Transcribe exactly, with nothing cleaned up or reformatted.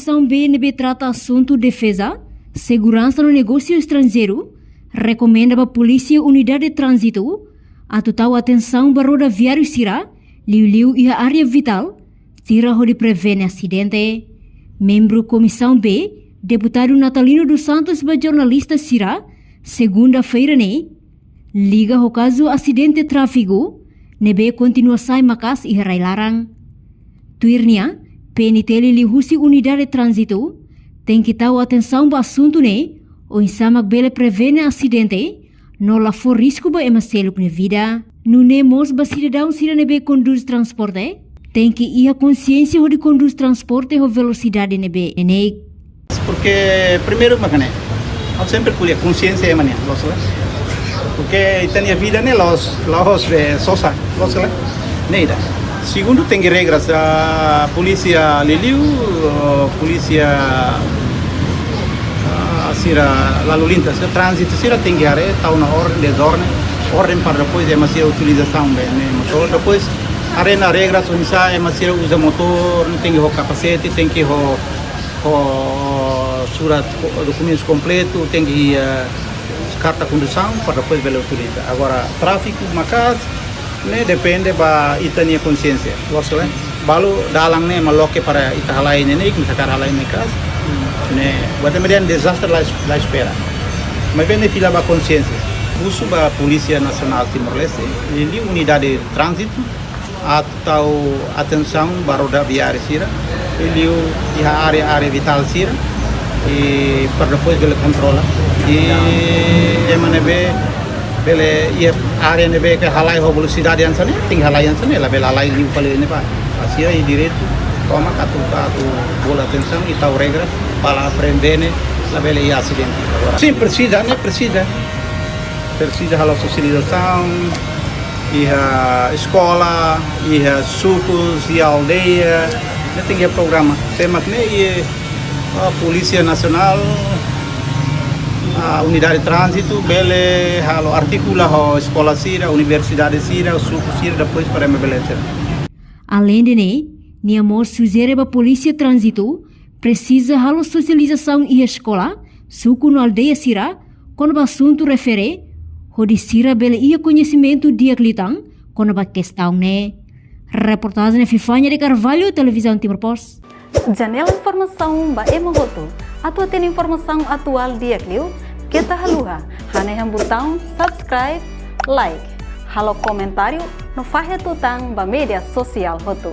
Komisaun B ne'ebé trata asuntu defeza, seguransa no negósiu estranjeiru rekomenda ba Polísia Unidade Tránzitu atu tau atensaun ba rodoviáriu sira, liuliu iha área vitál sira hodi prevene asidente. Membru Komisaun B, Deputadu Natalino dos Santos ba jornalista sira, segunda-feira ne'e, liga ho kazu asidente tráfiku ne'ebé kontinua sai maka'as iha rai-laran. Tuir nia, P N T L liuhusi Unidade Tránzitu tenke tau atensaun ba asuntu ne'e, oinsá mak bele prevene asidente no la fó risku ba ema seluk nia vida. Nune'e mós ba sidadaun sira ne'ebé kondús transporte tenke iha konsiénsia hodi kondús transporte ho velosidade ne'ebé neineik. Porque primeiru mak ne'e, ha'u sempre ko'alia konsiénsia ema nian, loos ka lae? Porque ita-nia vida ne'e la'ós, la'ós be sosa, loos ka lae? Ne'e ida. Segundu, tenke regras, ah, polísia liuliu, ah, polísia, ah, sira lalu lintas, tránzitu sira tenke haree, tau ona orden, dezorden, orden para depois ema sira utilizasaun be ne'e motór, depois haree ona regras oinsá ema sira uza motór, tenke ho kapasete, tenke ho ho surat ko-, dokumentus kompletu, tenke iha karta kondusaun para depois bele utiliza. Agora, tráfiku maka'as ne'e depende ba ita-nia konsiénsia. Loos ka lae? Balu dalan ne'e ema loke para ita halai neineik, ita hakarak halai maka'as. Ne'e, buat ida ne'e dezastre la, la espera. Maibé ne'e fila ba konsiénsia. Husu ba Polísia Nasionál Timor-Leste, liuliu Unidade Tránzitu, atu tau atensaun ba rodoviáriu sira, liuliu iha área, área vitál sira, i para depois bele kontrola. I ema ne'ebé bele iha área ne'ebé ke halai ho velosidade hanesan ne'e, tenke halai hanesan ne'e, labele halai liu fali ne'ebá. Sira iha direitu tomak atu, atu bolu atensaun i tau regras para prevene labele iha asidente. Sin, presiza, ne'e presiza. Presiza halo sosializasaun, iha eskola, iha sukus, iha aldeia, ne'e tenke iha programa. Sé mak ne'e iha, ah, Polísia Nasionál, ah, Unidade Tránzitu, bele halo artikula ho eskola sira, universidade sira, suku sira, depois para ema bele sira. Aleinde ne'e, nia mós sujere ba Polísia Tránzitu presiza halo sosializasaun iha eskola, suku no aldeia sira, kona-ba asuntu refere, hodi sira bele iha koñesimentu di'ak liután kona-ba kestaun ne'e. Reportajen Epifania de Carvalho, Televizaun Timor Post. Janela informasaun ba ema hotu. Atu hatene informasaun atuál di'ak liu, keta haluha hanehan butaun subscribe, like, halo komentáriu no fahe tutan ba média sosiál hotu.